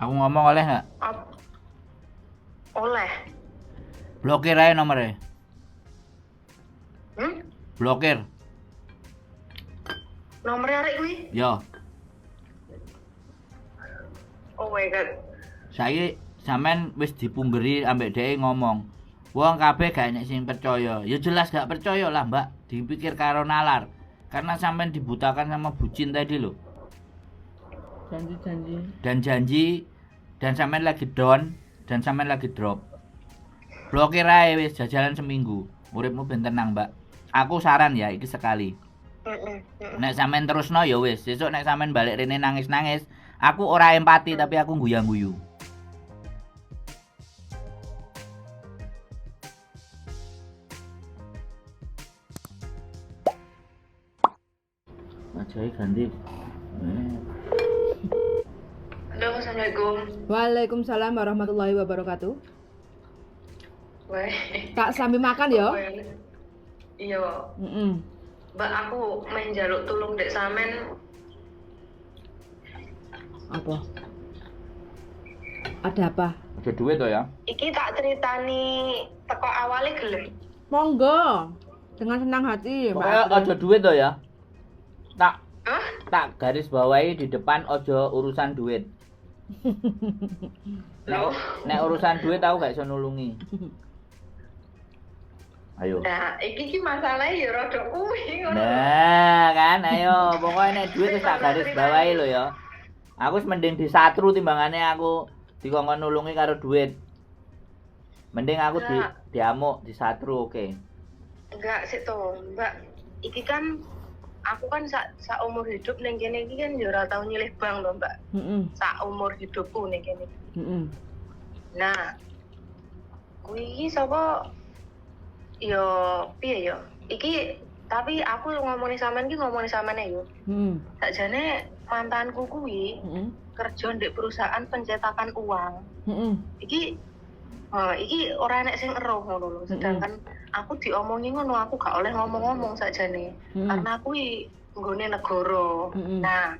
Aku ngomong oleh nggak? Oleh. Blokir aja nomornya. Hmm? Blokir. Nomornya arek kuwi? Yo. Oh my god. Saiki sampean wis dipunggeri ambek dhek ngomong. Wong kabeh gak enek sing percaya. Ya jelas gak percaya lah, Mbak. Dipikir karo nalar. Karena sampean dibutakan sama bucin tadi loh. Janji-janji. Dan janji dan sampean lagi down dan sampean lagi drop. Blokir ae wis jajalan seminggu. Uripmu ben tenang, Mbak. Aku saran ya iki sekali. Nek sampean terusno ya wis, sesuk nek sampean balik rene nangis-nangis, aku ora empati tapi aku guyang-guyu. Wajahnya ganti. Halo, assalamualaikum. Waalaikumsalam warahmatullahi wabarakatuh. Weh. Tak sambil makan ya. Iya. Mbak, aku main jaluk tulung dek sampean. Apa? Ada apa? Ada duit toh ya? Iki tak ceritani teko awale gelem. Monggo. Dengan senang hati, Mbak. Pokoknya aja duit toh ya. Tak Hah? tak garis bawahi di depan ojo urusan duit. Nek urusan duit aku gak iso nulungi. Ayo. Nah, iki ki masalahnya ya rada kuwi ngono. Nah, kan ayo pokoknya nek duit wis tak garis bawahi lho ya. Aku wis mending disatru timbangane aku dikongkon nulungi karo duit. Mending aku diamuk, disatru oke. Enggak sih toh, Mbak. Iki kan aku kan sak umur hidup ning kene iki kan ya ora tau nyilih bank lho, Mbak. Sak umur hidupku ning kene. Nah, kuwi iki sapa ya piye ya? Iki tapi aku ngomongin sampean iki ngomongin sampean yo. Sakjane mantanku kuwi kerja ndek perusahaan pencetakan uang. Iki iki ora enek sing eruh ngono lho. Sedangkan aku diomongi ngono aku gak oleh ngomong-ngomong sakjane. Karena aku nggone negara. Nah,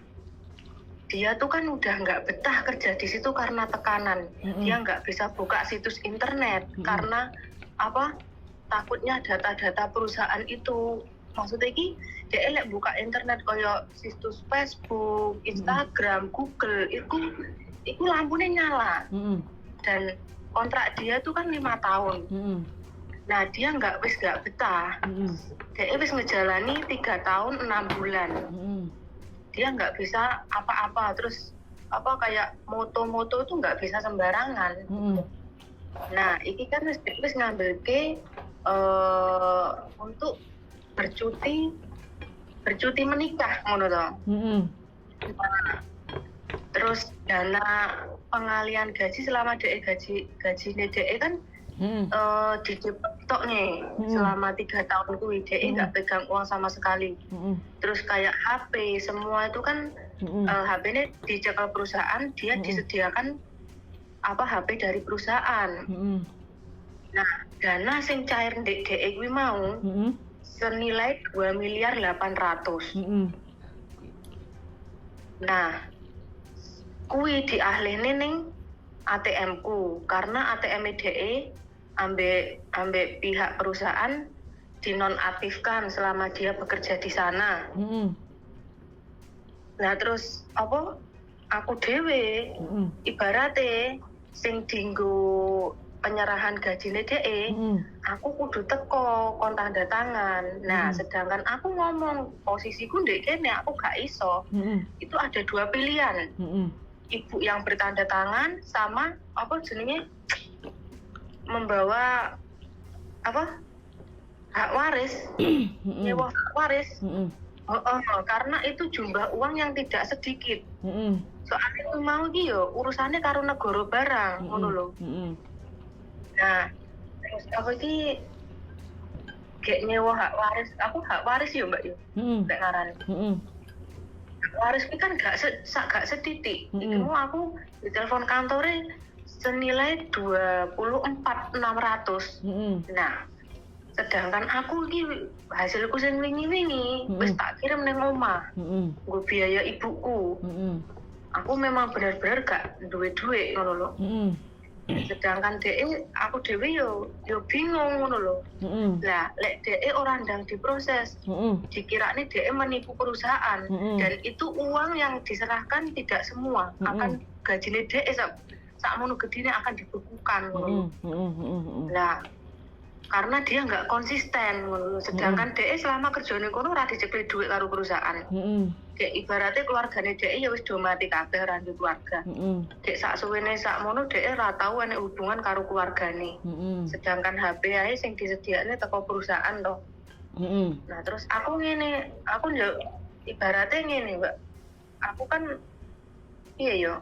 dia tuh kan udah nggak betah kerja di situ karena tekanan. Dia nggak bisa buka situs internet karena apa? Takutnya data-data perusahaan itu. Maksudnya iki dia lek buka internet koyo situs Facebook, Instagram, Google, itu lampunya nyala. Dan kontrak dia tuh kan 5 tahun. Nah, dia nggak betah. Dia wis ngejalani 3 tahun 6 bulan. Dia nggak bisa apa-apa, terus apa kayak moto-moto itu nggak bisa sembarangan. Nah, iki kan wis ngambil ke untuk bercuti menikah ngono to. Nah, terus dana pengalian gaji selama DE gajine DE kan dicetok nih selama 3 tahun kuwi DE nggak pegang uang sama sekali. Terus kayak HP semua itu kan HP ini dicekel perusahaan, dia disediakan apa HP dari perusahaan. Nah, dana sing cair ndek DE kuwi mau senilai 2,8 miliar. Nah, kuwi diahlihne ning ATM ku karena ATM DE ambek pihak perusahaan dinonaktifkan selama dia bekerja di sana. Nah, terus apa aku dhewe ibarate sing dinggo penyerahan gajine DE, aku kudu teko kon tanda tangan. Nah, sedangkan aku ngomong posisiku ndek kene aku gak iso. Itu ada 2 pilihan. Ibu yang bertanda tangan sama apa jenenge membawa apa hak waris, nyewa hak waris. Karena itu jumlah uang yang tidak sedikit. Soalnya mau iki yo urusannya karo negara barang, ngono lho. Nah, terus aku iki gek nyewa hak waris, aku hak waris yo Mbak yo. Nek ngarani. Hak waris iki kan gak setitik. Iki mau aku ditelepon kantore senilai 24.600. Nah, sedangkan aku iki hasilku sing wingi-wingi wis tak kirim ning omah. Nggo biaya ibuku. Aku memang bener-bener gak duwe duit ngono lho. Sedangkan DE aku dhewe yo yo bingung ngono lho. Lah lek DE ora ndang diproses, dikirane DE menipu perusahaan dan itu uang yang diserahkan tidak semua akan gajine DE sakmono gedine akan dibekukan ngono lho. Lah karena dia nggak konsisten ngono lho. Sedangkan DE selama kerjane kono ora dicekli duit karo perusahaan. Dek ibaratnya keluargane DE ya wis do mati kabeh ora duwe keluarga. Dek sak suwene sakmono DE ora tau enek hubungan karo keluargane. Sedangkan HP ae sing disediakne teko perusahaan toh. Nah, terus aku ngene, aku yo ibaratnya ngene, Mbak. Aku kan iya yo.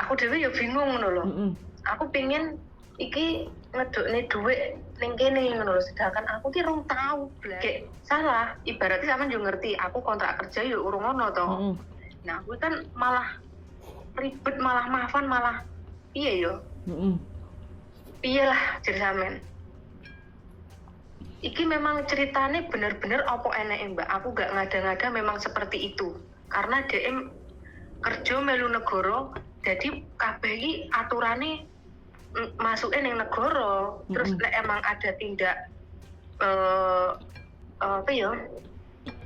Aku dhewe yo bingung ngono lho. Aku pingin iki ngedukne dhuwit ning kene ngono lho, sedangkan aku ki rong tau kayak salah, ibaratnya sampean yo ngerti aku kontrak kerja yo urung ono to. Nah, aku kan malah ribet, malah maafan, malah piye yo? Piye lah jadi sampean. Iki memang ceritanya bener-bener opo eneke, Mbak. Aku gak ngada-ngada, memang seperti itu. Karena DM kerja melu negara, jadi kabeh iki aturane masuknya ning negara. Terus lek emang ada tindak apa ya?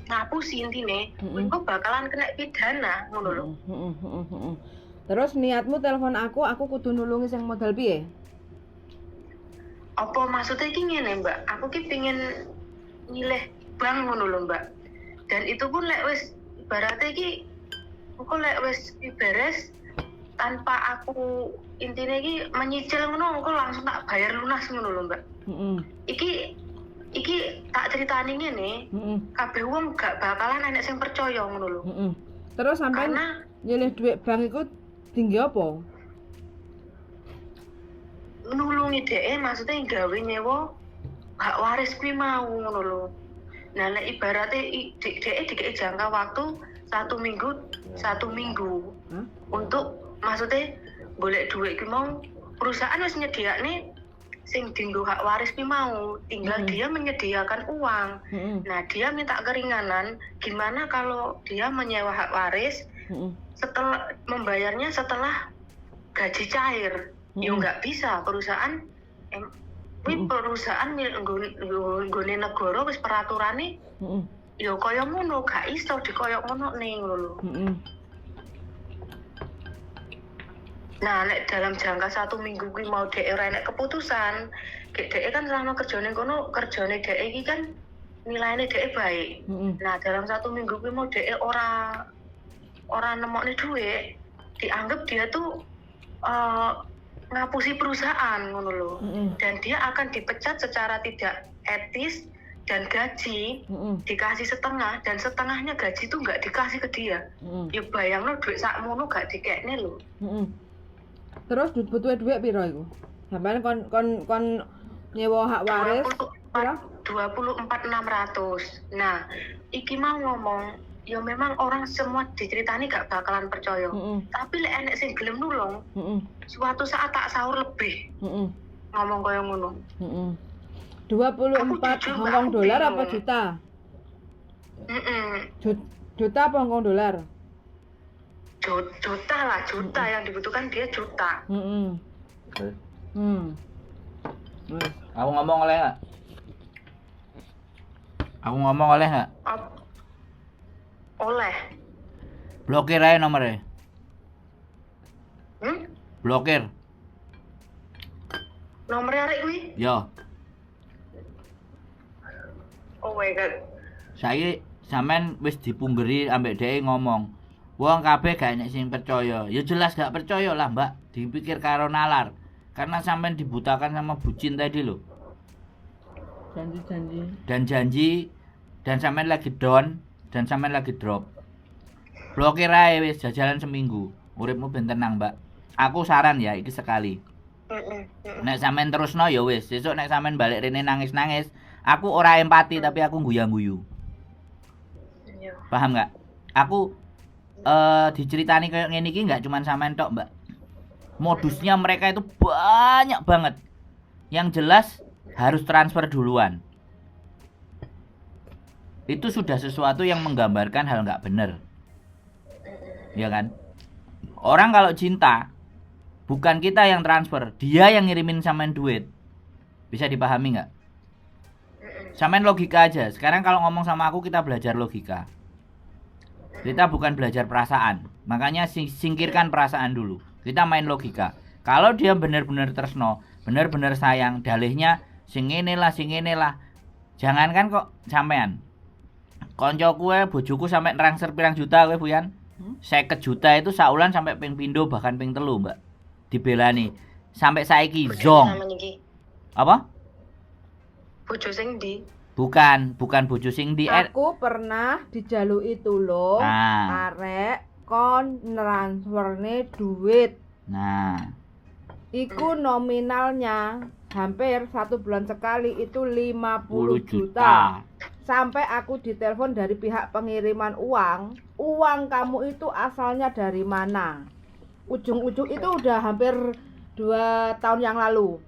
Ngapusi intine, engko bakalan kena pidana ngono lho. Terus niatmu telepon aku kudu nulungi sing modal piye? Apa maksudnya iki ngene, Mbak? Aku ki pingin nyileh bank ngono lho, Mbak. Dan itu pun lek wis ibaratnya iki engko lek wis beres tanpa aku intine iki menyicil ngono, engko langsung tak bayar lunas ngono lho, Mbak. Iki tak ceritani ngene, kabeh wong gak bakalan enek sing percaya ngono lho. Terus sampean nyilih dhuwit bank iku tinggi apa? Nulungi dhek maksudnya gawe nyewa hak waris kuwi mau ngono lho. Nah, lek ibarate dhek dikei jangka waktu 1 minggu untuk maksudnya golek dhuwit kuwi mau, perusahaan wis nyediakne sing dinggo hak waris kuwi mau, tinggal dia menyediakan uang. Nah, dia minta keringanan, gimana kalau dia menyewa hak waris setelah membayarnya setelah gaji cair. Yo nggak bisa, perusahaan perusahaan nggone negara wis peraturane yo kaya ngono, gak iso dikoyo ngono ning ngono lho. Nah, nek dalam jangka 1 minggu kuwi mau dhek ora enek keputusan, dhek kan selama kerjane kono, kerjane dhek iki kan nilainya dhek baik. Nah, dalam 1 minggu kuwi mau dhek ora nemokne dhuwit, dianggap dia tuh ngapusi perusahaan ngono lho. Dan dia akan dipecat secara tidak etis dan gaji dikasih setengah, dan setengahnya gaji tuh nggak dikasih ke dia. Ya bayangno duit sakmono gak dikekne lho. Terus butuh duit piro iku? Sampeyan kon nyewa hak waris piro? 24.600. Nah, iki mau ngomong ya memang orang semua diceritani gak bakalan percaya. Tapi lek enek sing gelem nulung, suatu saat tak sahur lebih. Ngomong kaya ngono. 24 Hong Kong dolar apa juta? Juta apa Hong Kong dolar? Juta lah, juta yang dibutuhkan dia juta. Aku ngomong oleh nggak? Aku ngomong oleh nggak? Oleh. Blokir aja nomornya. Blokir. Nomornya arek kuwi? Yo. Oh my god. Saiki sampean wis dipunggeri ambek dhek ngomong. Wong kabeh gak enek sing percaya. Ya jelas gak percaya lah, Mbak. Dipikir karo nalar. Karena sampean dibutakan sama bucin tadi lho. Janji-janji. Dan janji, dan sampean lagi down, dan sampean lagi drop. Blokir ae wis jajalan seminggu. Uripmu ben tenang, Mbak. Aku saran ya iki sekali. Nek sampean terusno ya wis, sesuk nek sampean balik rene nangis-nangis, aku ora empati tapi aku guya-guyu. Paham nggak? Aku diceritani kayak ngene iki nggak cuman sampean tok, Mbak. Modusnya mereka itu banyak banget. Yang jelas harus transfer duluan. Itu sudah sesuatu yang menggambarkan hal nggak bener. Ya kan? Orang kalau cinta bukan kita yang transfer, dia yang ngirimin sampean duit. Bisa dipahami nggak? Sampean logika aja. Sekarang kalau ngomong sama aku, kita belajar logika. Kita bukan belajar perasaan. Makanya singkirkan perasaan dulu. Kita main logika. Kalau dia benar-benar tresno, benar-benar sayang, dalihnya sing ngene lah, sing ngene lah. Jangankan kok sampean. Koncoku ae bojoku sampai transfer pirang juta kowe, Buyan. 50 juta itu saulan sampai ping pindo, bahkan ping telu, Mbak. Dibelani. Sampai saiki zong. Sama niki. Apa? Bojo sing ndi? Bukan, bukan bojo sing di Aku pernah dijaluki tulung Nah, arek kon transferne duit. Nah. Iku nominalnya hampir satu bulan sekali itu 50 10 juta. juta. Sampai aku ditelepon dari pihak pengiriman uang, uang kamu itu asalnya dari mana? Ujung-ujung itu udah hampir 2 tahun yang lalu.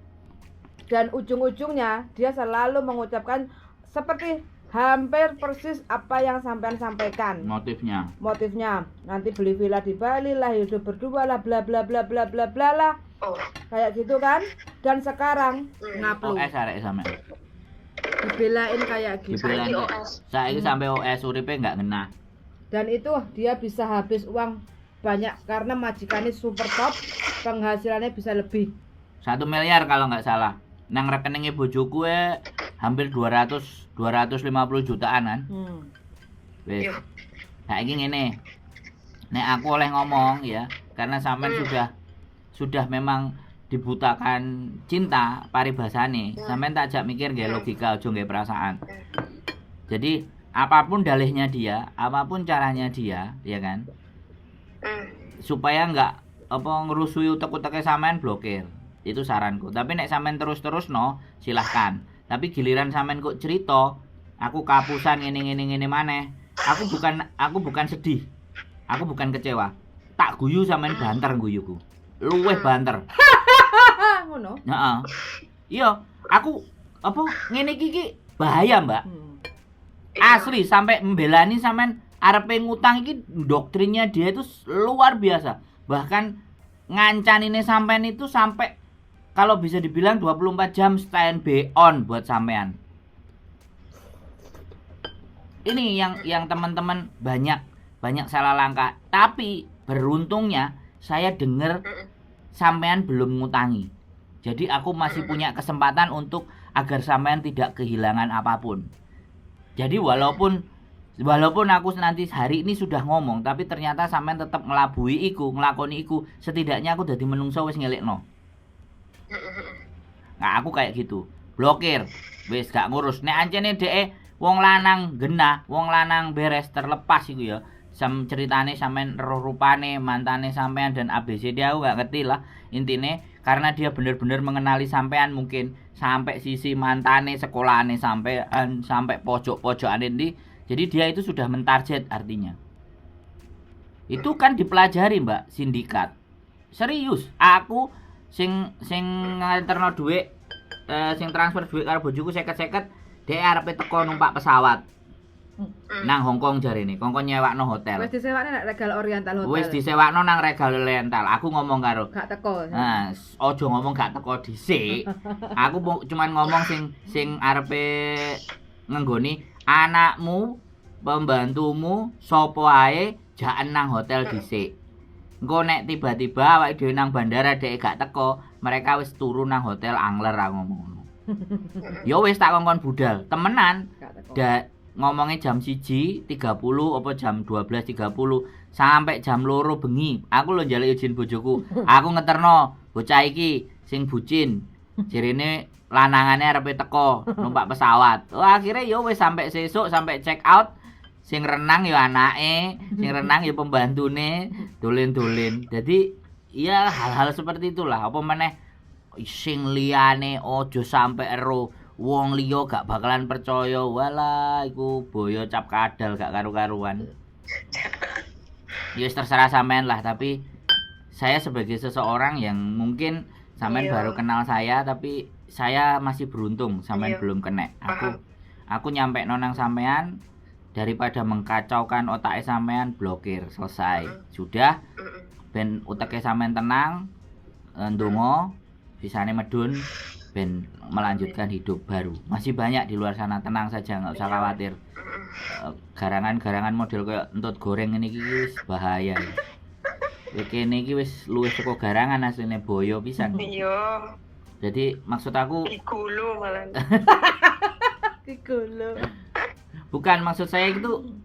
Dan ujung-ujungnya dia selalu mengucapkan seperti hampir persis apa yang sampean sampaikan. Motifnya. Motifnya nanti beli villa di Bali lah, hidup berdua lah, bla bla bla bla bla bla lah, Oh. kayak gitu kan. Dan sekarang ngaplu, OS arek sampean. Dibelain kayak gitu. Dibelain. Saiki OS. Saiki sampai OS, uripe nggak ngena. Dan itu dia bisa habis uang banyak karena majikannya super top, penghasilannya bisa lebih. 1 miliar kalau nggak salah. Nang rekeningnya bojoku hampir 200 250 jutaan kan. Wis. Yo. Saiki ngene. Nek aku oleh ngomong ya, karena sampean sudah memang dibutakan cinta paribasane. Sampean tak jak mikir nggih logika, aja nggih perasaan. Jadi apapun dalihnya dia, apapun caranya dia, ya kan? Supaya nggak apa ngerusui utek-uteke sampean, blokir. Itu saranku. Tapi nek sampean terus-terus no, silahkan. Tapi giliran sampean kok cerita, aku kapusan ngene ngene ngene maneh. Aku bukan sedih. Aku bukan kecewa. Tak guyu sampean banter guyuku. Luweh banter. Ah, ngono. Heeh. Iya, aku apa ngene iki iki bahaya, Mbak. Asli sampai membelani sampean arepe ngutang iki, doktrinnya dia itu luar biasa. Bahkan ngancanine sampean itu sampai kalau bisa dibilang 24 jam stand by on buat sampean. Ini yang teman-teman banyak banyak salah langkah. Tapi beruntungnya saya dengar sampean belum ngutangi. Jadi aku masih punya kesempatan untuk agar sampean tidak kehilangan apapun. Jadi walaupun walaupun aku nanti hari ini sudah ngomong, tapi ternyata sampean tetap ngelabui iku, ngelakoni iku, setidaknya aku dadi menungso wis ngelingno. Nah, aku kayak gitu. Blokir. Wis gak ngurus. Nek ancene dhek wong lanang genah, wong lanang beres terlepas iku ya. Sam ceritane sampean roh rupane, mantane sampean dan ABCD aku gak ngerti lah. Intine karena dia bener-bener mengenali sampean, mungkin sampai sisi mantane, sekolahane sampean, sampai pojok-pojokane ndi. Jadi dia itu sudah mentarget artinya. Itu kan dipelajari, Mbak, sindikat. Serius, aku sing sing nganterno dhuwit, sing transfer dhuwit karo bojoku 50-50, dhek arepe teko numpak pesawat. Nang Hong Kong jarene, kongkon nyewakno hotel. Wis disewakne nek Regal Oriental Hotel. Wis disewakno nang Regal Oriental. Aku ngomong karo Gak teko. Nah, ojo ngomong gak teko dhisik. Aku cuman ngomong sing sing arepe ngenggoni anakmu, pembantumu, sapa ae jaken nang hotel dhisik. Engko nek tiba-tiba awake dhewe nang bandara dhek gak teko, mereka wis turu nang hotel angler, aku ngomong ngono. Ya wis tak kongkon budal. Temenan. Gak teko. Da, ngomongnya jam 1.30 apa jam 12.30 sampai jam 2 bengi. Aku lho njaluk izin bojoku. Aku ngeterno bocah iki sing bucin. Jarene lanangane arepe teko numpak pesawat. Oh, akhirnya ya wis sampai sesuk, sampai check out, sing renang ya anake, sing renang ya pembantune, dolen-dolen. Jadi ya hal-hal seperti itulah. Apa meneh sing liyane ojo sampe ero, wong liya gak bakalan percaya. Walah, iku boyo cap kadal gak karu-karuan. Ya wis terserah sampean lah, tapi saya sebagai seseorang yang mungkin sampean baru kenal saya, tapi saya masih beruntung sampean belum kena. Aku aku nyampe nonang sampean. Daripada mengkacaukan otak sampean, blokir, selesai. Sudah, ben uteke sampean tenang, ndonga, visane medun, ben melanjutkan hidup baru. Masih banyak di luar sana, tenang saja, nggak usah khawatir. Garangan-garangan model kayak entut goreng ini iki wis bahaya. Iki kene iki wis luwih saka garangan asline, boyo pisan. Iya. Jadi maksud aku Gigolo malah. Gigolo. Bukan, maksud saya itu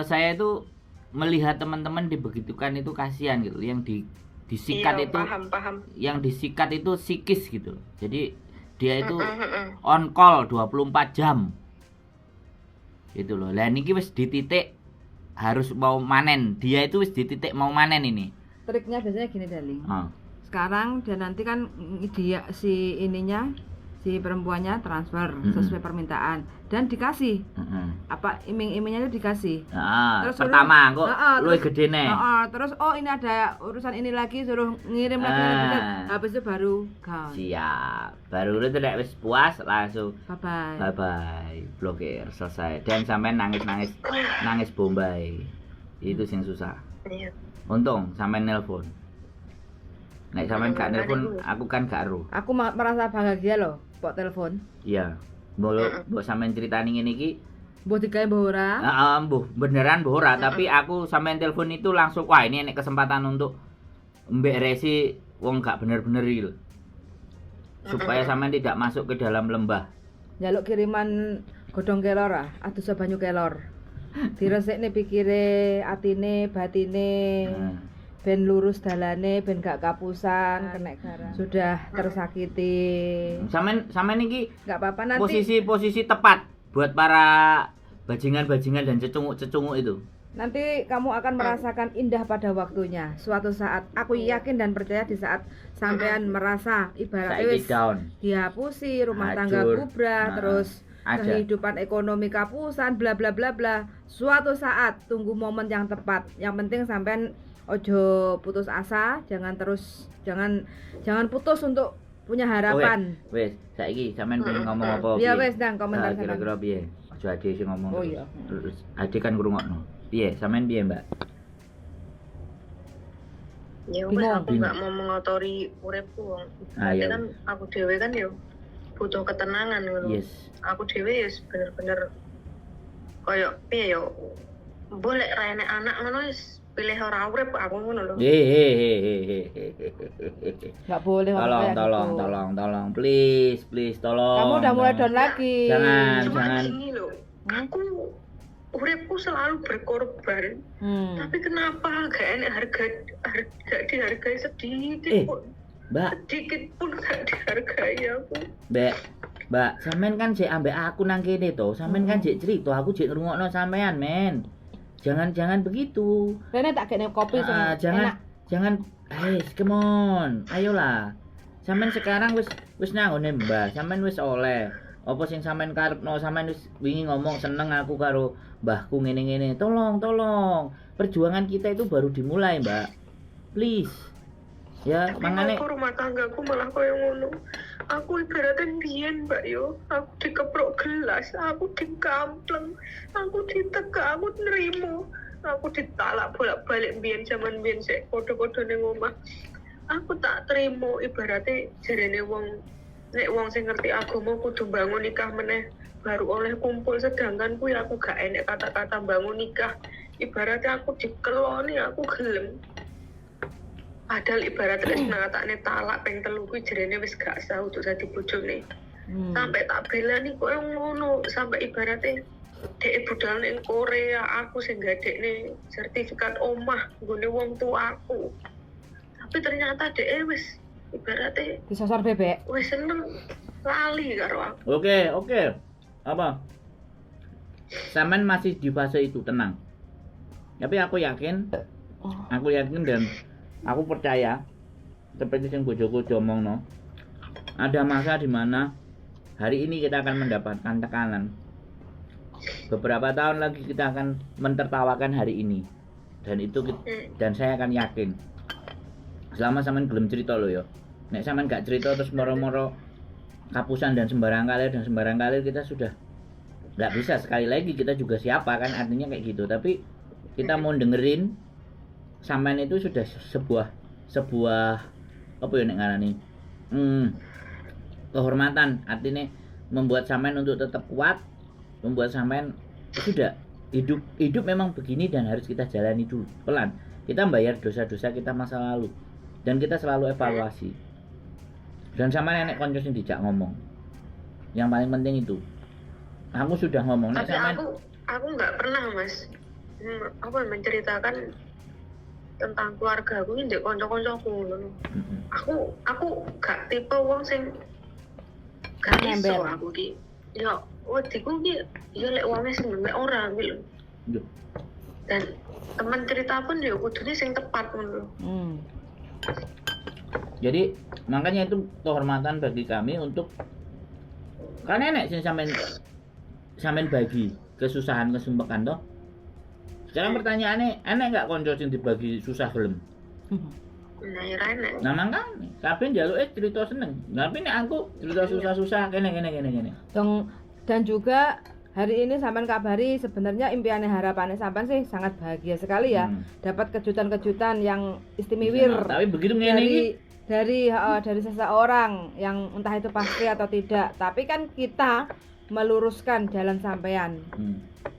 saya itu melihat teman-teman dibegitukan itu kasihan gitu. Yang disikat Iya, itu paham, paham. Yang disikat itu psikis gitu. Jadi dia itu Mm-mm, mm-mm. on call 24 jam. Gitu loh. Lah niki wis di titik harus mau manen. Dia itu wis di titik mau manen ini. Triknya biasanya gini, Darling. Ah. Sekarang dan nanti kan dia si ininya, si perempuannya transfer sesuai permintaan dan dikasih apa, iming-imingnya itu dikasih. Ah, Terus pertama kok luwih gede neh. Heeh, terus oh ini ada urusan ini lagi, suruh ngirim lagi, ngirim lagi. Habis itu baru gone. Siap. Baru itu nek wis puas langsung Bye bye. Bye bye, blokir, selesai. Dan sampai nangis-nangis, nangis bombay. Itu sing susah. Iya. Untung sampean nelpon. Nek sampean gak nelpon, aku kan gak ero. Aku merasa bahagia loh, mbok telepon. Iya. Mbok mbok sampean critani ngene iki, Mbok digawe mbok ora? Heeh, mbuh beneran mbuh ora, tapi aku sampean telepon itu langsung wah, ini enek kesempatan untuk mbek resi wong gak bener-bener iki lho. Supaya sampean tidak masuk ke dalam lembah. Njaluk kiriman godhong kelor ah, adus banyu kelor. Diresikne pikire, atine, batine. Ben lurus dalane, ben gak kapusan, kena garam. Sudah tersakiti. Sampean sampean iki Gak apa-apa nanti. Posisi posisi tepat buat para bajingan-bajingan dan cecunguk-cecunguk itu. Nanti kamu akan merasakan indah pada waktunya. Suatu saat aku yakin dan percaya di saat sampean merasa ibaratnya Saiki wis down. Dihapusi, rumah tangga Hancur. bubrah, Nah, terus ada. Kehidupan ekonomi kapusan, bla bla bla bla. Suatu saat tunggu momen yang tepat. Yang penting sampean ojo putus asa, jangan terus, jangan jangan putus untuk punya harapan. Wes, saiki sampean pengen ngomong apa? Ya Piye? wes, ndang komentar Nah, sampean. kira-kira piye? Ojo ade sing ngomong Oh terus. iya. Terus ade kan ngrungokno. Piye? Sampean piye, Mbak? Ya wes, Bingung. aku nggak mau mengotori uripku wong. Ah, Berarti iya. kan aku dhewe kan yo butuh ketenangan ngono. Aku dhewe ya bener-bener koyo piye yo. Boleh ra enek anak ngono wis pilih ora urip aku ngono lho. Hehehehehehe. Nggak boleh ngomong Tolong, kayak tolong, gitu. Tolong, tolong, please, please, tolong. Kamu udah mulai Tolong. down lagi. Jangan, Cuma jangan. gini loh, aku uripku selalu berkorban. Tapi kenapa gak enek harga harga dihargai sedikit Eh. pun, Mbak, sedikit pun gak dihargai aku. Mbak, Mbak, sampean kan jek ambek aku nang kene to. Sampean kan jek cerita, aku jek ngrungokno sampean, men. Jangan jangan begitu. Rene tak kene kopi Ah, sama jangan enak. Jangan, guys, come on. Ayolah. Sampean sekarang wis wis nang nggone Mbah, sampean wis oleh. Apa sing sampean karepno, sampean wis wingi ngomong seneng aku karo mbahku ngene-ngene. Tolong, tolong. Perjuangan kita itu baru dimulai, Mbak. Please. Ya, Tapi mangane aku rumah tanggaku malah koyo ngono. Aku ibaratnya biyen, Mbak, yo, aku dikeprok gelas, aku dikampleng, aku ditegak, aku nerimo. Aku ditalak bolak-balik biyen, zaman biyen sik padha-padha ning omah. Aku tak terima, ibaratnya jarene wong nek wong sing ngerti agama kudu bangun nikah meneh baru oleh kumpul, sedangkan kuwi aku gak enek kata-kata bangun nikah. Ibaratnya aku dikeloni, aku gelem. Padahal ibaratnya wis ngatakne talak ping telu kuwi jarene wis gak sah untuk dadi bojone. Sampai tak belani koyo ngono, sampai ibaratnya dek budal ning Korea, aku sing gadekne sertifikat omah nggone wong tua aku. Tapi ternyata dek wis ibaratnya Disosor bebek. Wis seneng lali karo aku. Oke. Apa? Sampean masih di fase itu, tenang. Tapi aku yakin dan aku percaya seperti yang bojoku diomongno. Ada masa di mana hari ini kita akan mendapatkan tekanan. Beberapa tahun lagi kita akan mentertawakan hari ini. Dan itu dan saya akan yakin. Selama sampean gelem cerita lo ya. Nek sampean gak cerita terus moro-moro kapusan dan sembarang kalir dan sembarang kalir, kita sudah Nggak bisa, sekali lagi kita juga siapa kan, artinya kayak gitu. Tapi kita mau dengerin sampean itu sudah sebuah sebuah apa ya nek ngarani? Kehormatan, artinya membuat sampean untuk tetap kuat, membuat sampean ya sudah, hidup hidup memang begini dan harus kita jalani dulu pelan. Kita bayar dosa-dosa kita masa lalu dan kita selalu evaluasi. Dan sama nenek konco sing dijak ngomong. Yang paling penting itu. Aku sudah ngomong nek Tapi sampean aku nggak pernah, Mas, apa menceritakan tentang keluarga aku ini ndek kanca-kancaku ngono. Aku gak tipe wong sing gak iso Ngember. aku ki. Ya wediku ki ya lek wonge sing mek ora gitu lho. Duh. Dan teman cerita pun ya kudune sing tepat ngono lho. Jadi makanya itu kehormatan bagi kami untuk kan enek sing sampean sampean bagi kesusahan kesumpekan toh. Sekarang pertanyaannya, enek nggak konco sing dibagi susah gelem? Nah, ya ra enek. Nah makanya, kabeh njaluke cerita seneng. Tapi nek aku cerita susah-susah kene kene kene kene. Dong, dan juga hari ini sampean kabari sebenarnya impiannya harapannya sampean sih sangat bahagia sekali ya. Dapat kejutan-kejutan yang istimewir Tapi begitu ngene dari iki, dari seseorang yang entah itu pasti atau tidak. Tapi kan kita meluruskan jalan sampean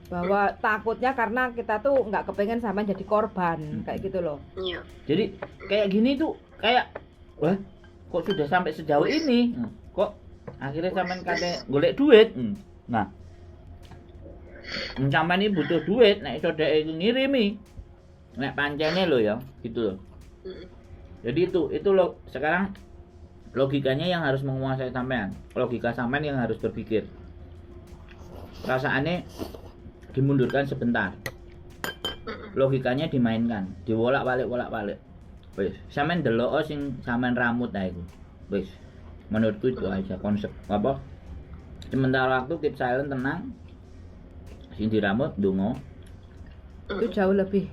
bahwa takutnya karena kita tuh nggak kepengen sampean jadi korban kayak gitu loh. Iya. Jadi kayak gini tuh kayak wah, kok sudah sampai sejauh ini? Kok akhirnya sampean kate golek duit? Nah, sampean ini butuh duit nek iso dhek iku ngirimi. Nek pancene lho ya, gitu loh. Jadi itu loh sekarang logikanya yang harus menguasai sampean. Logika sampean yang harus berpikir. Perasaannya dimundurkan sebentar. Logikanya dimainkan, diwolak-walik wolak-walik. Wis, sampean delok sing sampean ramut nah iku. Wis. Menurutku itu aja konsep apa? Sementara waktu keep silent, tenang. Sing diramut ndonga. Itu jauh lebih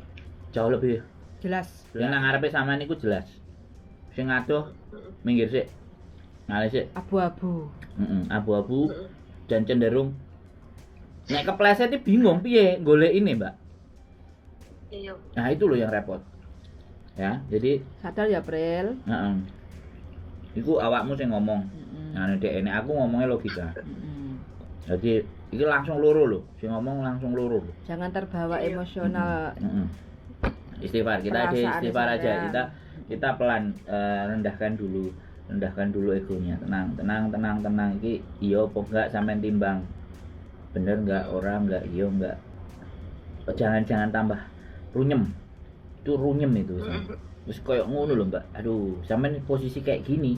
Jauh lebih jelas. Yang nang ngarepe sampean iku jelas. Sing adoh minggir sik. Ngalih sik. Abu-abu. Heeh, abu-abu dan cenderung nek kepleset iki bingung piye golek ini, Mbak. Iya. Nah, itu loh yang repot. Ya, jadi Sadar ya, Pril. heeh. Iku awakmu sing ngomong. Nah, nek nek aku ngomongnya logika. Jadi iki langsung loro lho, sing ngomong langsung loro lho. Jangan terbawa emosional. Heeh. Istighfar, kita ada Perasaan istighfar aja. sampean. Kita kita pelan rendahkan dulu egonya. Tenang, tenang, tenang, tenang. Iki iya apa enggak sampean timbang. Bener enggak, orang enggak, iya enggak. Jangan jangan tambah runyem. Itu runyem itu. Terus koyok ngono lho, Mbak. Aduh, sampean posisi kayak gini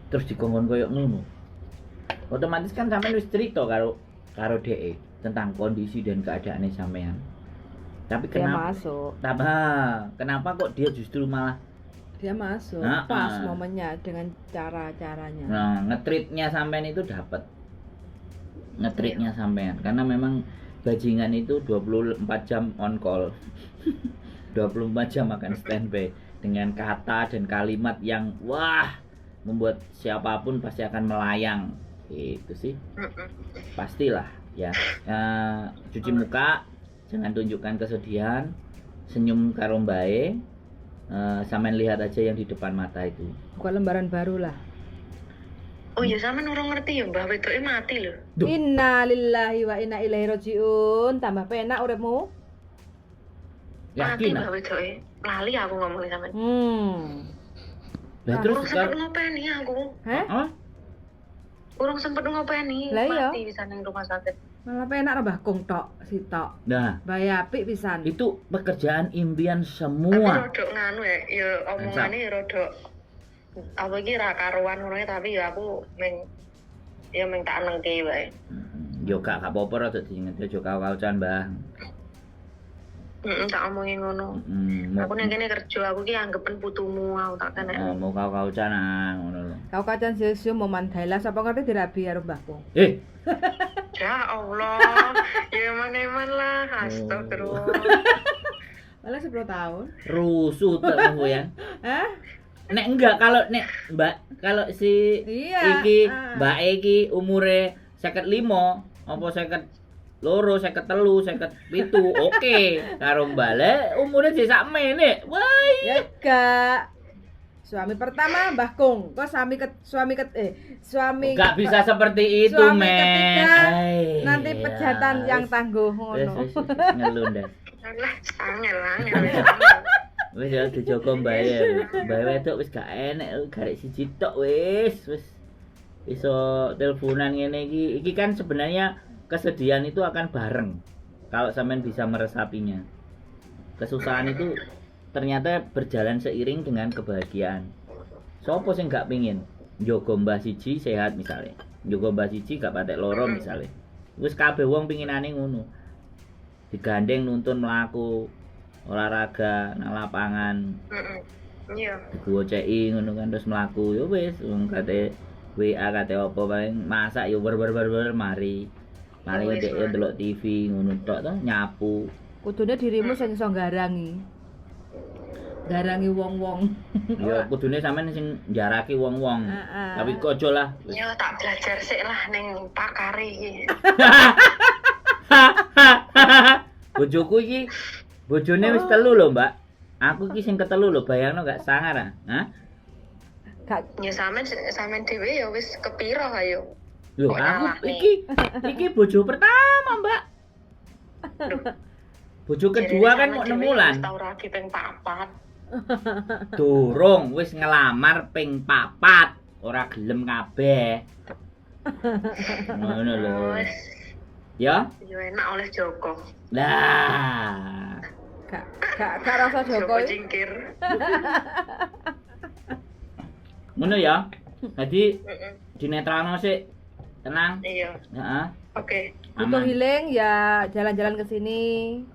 terus dikongkon koyok ngono. Otomatis kan sampean wis cerita karo karo DE tentang kondisi dan keadaannya sampean. Tapi Dia kenapa masuk. Kenapa kok dia justru malah Dia masuk Nah, pas ah. momennya dengan cara-caranya. Nah, ngetritnya sampean itu dapat. Ngetritnya sampean karena memang bajingan itu 24 jam on call. 24 jam akan standby dengan kata dan kalimat yang wah membuat siapapun pasti akan melayang. Itu sih. Pastilah ya. Cuci muka, jangan tunjukkan kesedihan, senyum karo mbae. Sampean lihat aja yang di depan mata itu. Buka lembaran baru lah. Oh iya, sampean urung ngerti ya, Mbah wedoke mati lho. Duh. Innalillahi wa inna ilaihi rajiun. Tambah penak uripmu. Mati Yakin Mbah ah? wedoke. Lali aku ngomongin sampean. Lah terus Urung sempet ngopeni aku. Hah? Apa? Urung sempet ngopeni. Lah iya. Mati bisa nang rumah sakit. Malah penak ora Mbah Kung tok, sitok. Nah, Bae apik pisan. itu pekerjaan impian Tapi semua. rodok nganu ya, ya omongane ya rodok apa iki ra karuan ngono ya, tapi ya aku meng tak nengke wae. Yo gak apa-apa rada diinget yo kau-kaucan, Mbah. Heeh, tak omongin ngono. Mau Aku nang kene kerja, aku ki anggepen putumu, aku tak kena. mau kau-kaucan ah ngono lho. Kau kacan siu-siu mau mandailah sapa ngerti dirabi karo mbahku. Eh, Ya Allah, ya eman-eman lah, astagfirullah. Malah 10 tahun. Rusuh tak ya. Hah? Nek enggak kalau nek Mbak kalau si Iya. iki ah. Mbak iki umure 55 Apa 52, 53, 57. Oke, karo balik umure jek sakmene. Wah. Ya gak. Suami pertama Mbah Kung, kok suami ke suami ke eh suami Gak bisa seperti itu, suami men. ketiga, Ai, nanti ya, pejantan yang wis, tangguh wis, ngono. wis, wis, ngelu ndas. Alah, angel angel. Wis ya dijogo mbae. Mbae wedok wis gak enek, garek siji tok wis, wis. Iso teleponan ngene iki. Iki kan sebenarnya kesedihan itu akan bareng kalau sampean bisa meresapinya. Kesusahan itu ternyata berjalan seiring dengan kebahagiaan. Sopo sing gak pingin njogo mbah siji sehat misalnya. Njogo mbah siji gak patek loro misalnya. Wis kabeh wong pinginane ngono. Digandeng nuntun mlaku, olahraga nang lapangan, Heeh. Iya. digoceki ngono kan terus mlaku. Ya wis wong kate WA kate apa paling masak ya ber ber ber ber mari. Paling Wis, dhek Mas. ndelok TV ngono tok to nyapu. Kudune dirimu sing iso garangi. Garangi wong-wong. Ya kudune sampean sing njaraki wong-wong. Heeh. Tapi kok aja lah. Wis. Ya tak belajar sik lah ning pakare iki. Bojoku iki bojone wis telu lho, Mbak. Aku iki sing ketelu lho, bayangno gak sangar ah. Hah? Gak Ya sampean sampean dhewe ya wis kepiro ayo. Lho, Kok aku nyalah nih? iki iki bojo pertama, Mbak. Duh. Bojo kedua kan mau 6 wulan. Wis tau rabi ping papat. Durung wis ngelamar ping papat, ora gelem kabeh. Ngono lho. Wis Ya? yo enak oleh Joko. Lah. gak gak gak rasa Joko Jokowi. jingkir. Ngono ya. Jadi Heeh. dinetralno sik. Tenang. Iya. Heeh. Oke. Butuh Aman. healing ya jalan-jalan ke sini.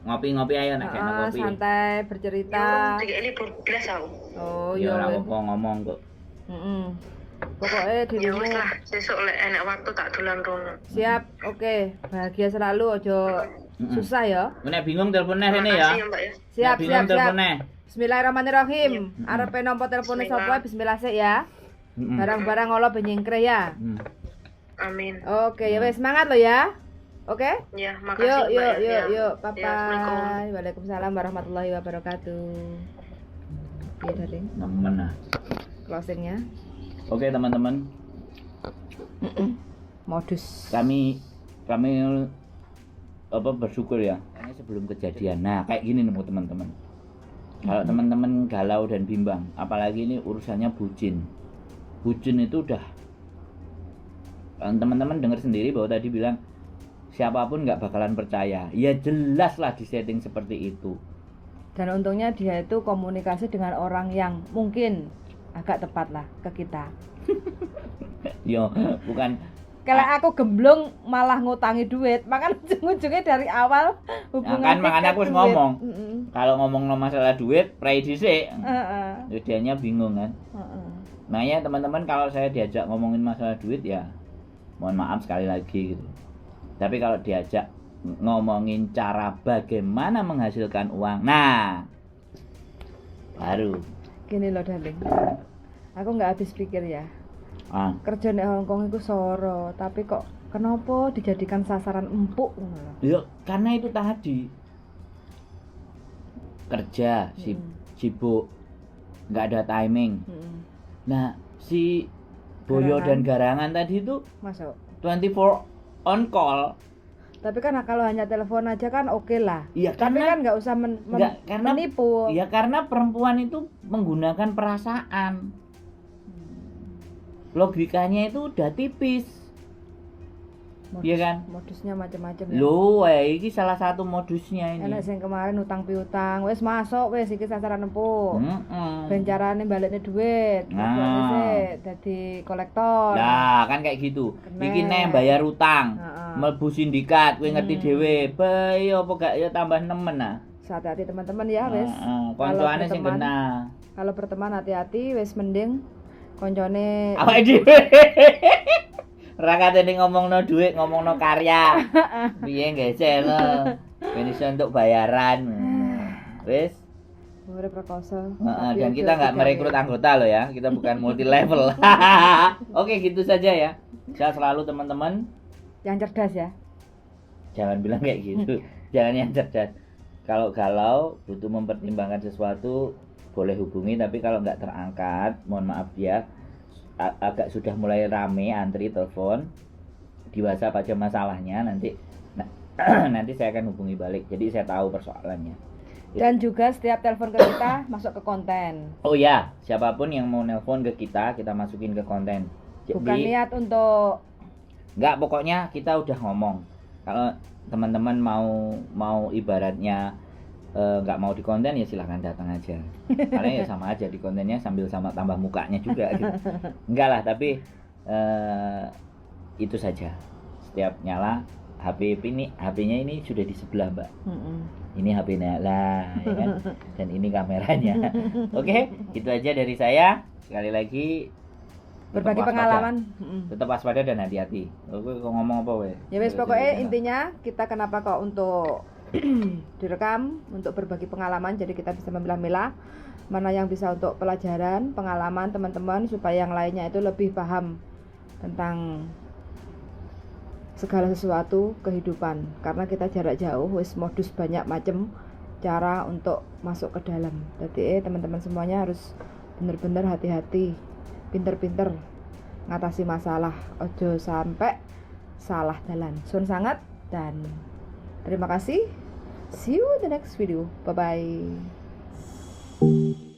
Ngopi-ngopi ayo nek kena Heeh, kopi. santai Ya bercerita. dikek libur blas aku. Oh Ya iya. ora apa-apa ngomong kok. Heeh. Pokoknya Ya dirimu wis lah, sesuk lek enek waktu tak dolan rono. siap. Oke, bahagia selalu ojo Heeh. susah ya. Nek bingung telepon neh rene ya. Makasih ya, Mbak ya. Siap, Nek bingung siap, siap. telepon neh. Bismillahirrahmanirrahim. Iya. Arepe nampa telepone Bismillah. sapa bismillah sik ya. Heeh. Barang-barang ngono ben nyingkre ya. Hmm. Amin. Oke, ya wes semangat lo ya. Oke? Ya, makasih Yuk, Mbak yuk, ya. yuk, Ya. yuk. Ya, Assalamualaikum. Bye-bye. Waalaikumsalam warahmatullahi wabarakatuh. Iya, darling. Nemen ah. Closingnya. Oke teman-teman, Modus. kami kami apa bersyukur ya. Karena sebelum kejadian. Nah, kayak gini nih teman-teman. Kalau teman-teman galau dan bimbang, apalagi ini urusannya bucin. Bucin itu udah teman-teman dengar sendiri bahwa tadi bilang siapapun nggak bakalan percaya. Ya jelas lah di setting seperti itu. Dan untungnya dia itu komunikasi dengan orang yang mungkin agak tepat lah ke kita. Yo, bukan Kalau aku gemblong malah ngutangi duit, maka ujung-ujungnya dari awal hubungan Nah, kan, makanya aku harus ngomong. Heeh. kalau ngomong no masalah duit, pray dhisik. Heeh. Terus dianya bingung kan. Heeh. Makanya teman-teman kalau saya diajak ngomongin masalah duit ya mohon maaf sekali lagi gitu. Tapi kalau diajak ngomongin cara bagaimana menghasilkan uang, nah baru Gini loh darling, aku nggak habis pikir ya. ah, Kerja di Hong Kong itu soro, tapi kok kenapa dijadikan sasaran empuk ngono loh. ya karena itu tadi kerja sibuk nggak ada timing. Mm-mm. Nah si Boyo Garangan. dan Garangan tadi itu Masuk. 24 on call. Tapi kan kalau hanya telepon aja kan oke lah. Iya Tapi karena kan nggak usah nggak, karena menipu. Ya karena perempuan itu menggunakan perasaan. Logikanya itu udah tipis. Modus, Iya kan? Modusnya macam-macam ya. Loh, ini salah satu modusnya ini. Enak sing kemarin utang piutang, wis masuk wis iki sasaran empuk. Mm-mm. Ben carane balekne duit, Nah. tujuane sik dadi kolektor. Lah, kan kayak gitu. Kena. Iki neh bayar utang. Heeh. Mlebu sindikat, kowe ngerti Hmm. dhewe. Bae apa gak ya tambah nemen ah. Hati-hati teman-teman ya wis. Heeh, koncone sing berteman. kena. Kalau berteman hati-hati wis mending koncone Awake dhewe. Ora katene ngomongno dhuwit, ngomongno karya. Piye geselno. Ben iso untuk bayaran. Wis. Urip rekoso. Heeh, Tapi dan ojo kita nggak digawe. merekrut anggota loh ya, kita bukan multi level. Oke, gitu saja ya. Sehat selalu teman-teman. Yang cerdas ya. Jangan bilang kayak gitu. Jangan yang cerdas. Kalau galau butuh mempertimbangkan sesuatu boleh hubungi, tapi kalau nggak terangkat, mohon maaf ya, agak sudah mulai rame antri telepon di WhatsApp aja masalahnya, nanti nanti saya akan hubungi balik. Jadi saya tahu persoalannya. Dan juga setiap telepon ke kita masuk ke konten. Oh ya, siapapun yang mau nelpon ke kita, kita masukin ke konten. Jadi, Bukan niat untuk nggak, pokoknya kita udah ngomong. Kalau teman-teman mau mau ibaratnya nggak mau di konten ya silahkan datang aja. Karena ya sama aja di kontennya sambil sama tambah mukanya juga gitu. Enggak lah, tapi itu saja. Setiap nyala HP ini, HP-nya ini sudah di sebelah, Mbak. Ini HP-nya lah, ya kan? Dan ini kameranya. Oke, itu aja dari saya. Sekali lagi tetap berbagi waspada. Pengalaman. Tetap waspada dan hati-hati. Oke, kok ngomong apa weh? Ya wes, pokoknya intinya kita kenapa kok untuk direkam untuk berbagi pengalaman, jadi kita bisa memilah-milah mana yang bisa untuk pelajaran, pengalaman teman-teman supaya yang lainnya itu lebih paham tentang segala sesuatu kehidupan, karena kita jarak jauh wis modus banyak macam cara untuk masuk ke dalam. Jadi teman-teman semuanya harus bener-bener hati-hati, pinter-pinter ngatasi masalah, ojo sampai salah jalan. Suwun sangat dan terima kasih. See you in the next video. Bye bye.